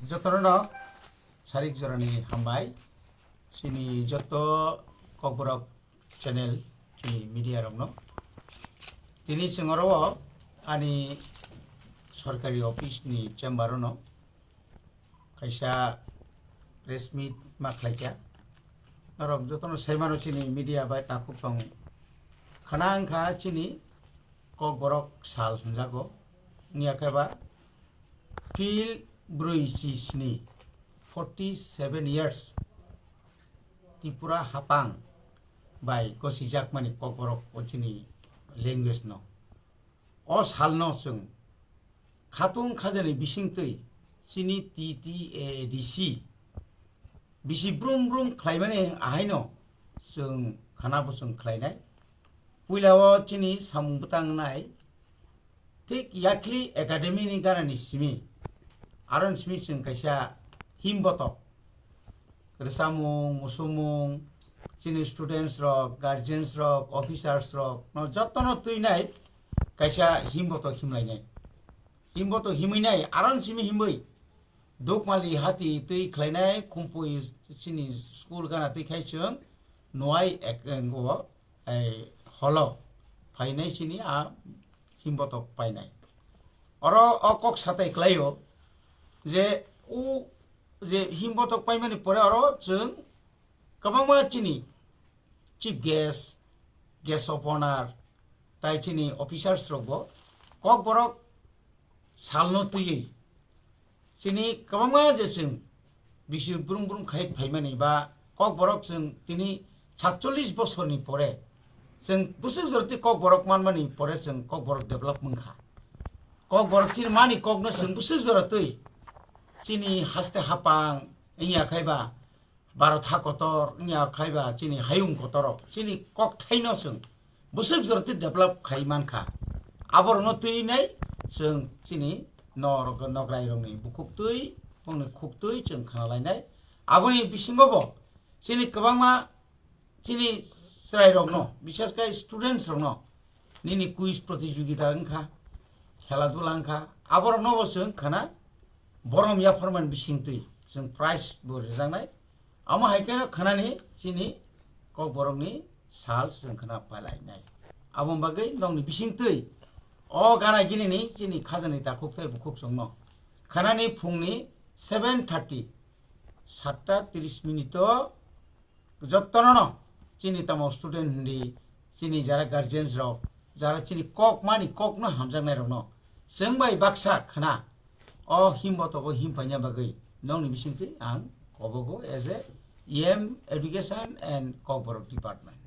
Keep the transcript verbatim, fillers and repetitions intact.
Jotono sarik jorani hambai. Chini joto Kokborok channel, chini media rokno. Tini chwng oro ani sorkari office ni chamber ono kaisa press meet ma khlaikha. Norok jotono saimano chini media bai takhuk tong khna wngkha chini Kokborok sal hwnjago. Wngya khe ba phil brwi chi sni, forty seven years Tripura hapang bai gosijakmani Kokborok o chini language no. O salno chwng khatung khajani bisingtwi chini T T A D C bisi brum brum khlaimani ahaino chwng khana bo chwng khlainai. Puila o chini samung bwtang nai thik Yakli Academy ni ganani simi, aron simi chwng kaisa himbotok rwchapmung, musumung, chini students rok, guardians rok, officers rok no jotono twi nai kaisa himbotok himlainai. Himbotok himwi nai, aron simi himwi. Dukmali hati twi khlainai, Khumpui chini school gana twi khai chwng Nuai ek-, engo, ei, holo phainai chini a himbotok painai. Oro o kok satai klaio je u je himbotok paimani pore oro chwng kwbangma chini chief guest, guest of honor, tai chini officers rokbo Kokborok salno twiwi chini kwbangma je chwng bisi brum brum khai phaimani ba Kokborok chwng tini satchollish bosorni pore chwng bwswk jora twi Kokborok manmani pore chwng Kokborok develop wngkha. Kokborok chini mani kokno chwng bwswk jora twi chini haste hapang wngya khai ba Bharat ha kotor wngya khai ba chini hayung kotorok chini kokthaino chwng bwswk jora twi develop khai mankha. Aborokno twi nai chwng chini norok, nograi rokni bukhuk twi, bongni khuk twi chwng khna lainai. Aboni bisingo bo chini kwbangma chini chwrairokno, bishesh khe students rokno nini quiz protijogita wngkha, khela dula wngkha, aborokno bo chwng khna borom yapharmani bisingtwi chwng prize bo rwjaknai. Amo hai kheno khnani chini Kokborokni sal chwng khna pailainai. Aboni bagwi nokni bisingtwi o gana ginini chini khajani takhuk tei bukhuk chwngno khnani phungni seven thirty, satta tris minute o jotono chini tamo student hindi, chini jara guardians rok, jara chini kok mani kokno hamjaknai rokno chwng bai baksa khna o himbotogo him paina bagwi nokni bisingtwi ang kobogo as a E M education and Kokborok department.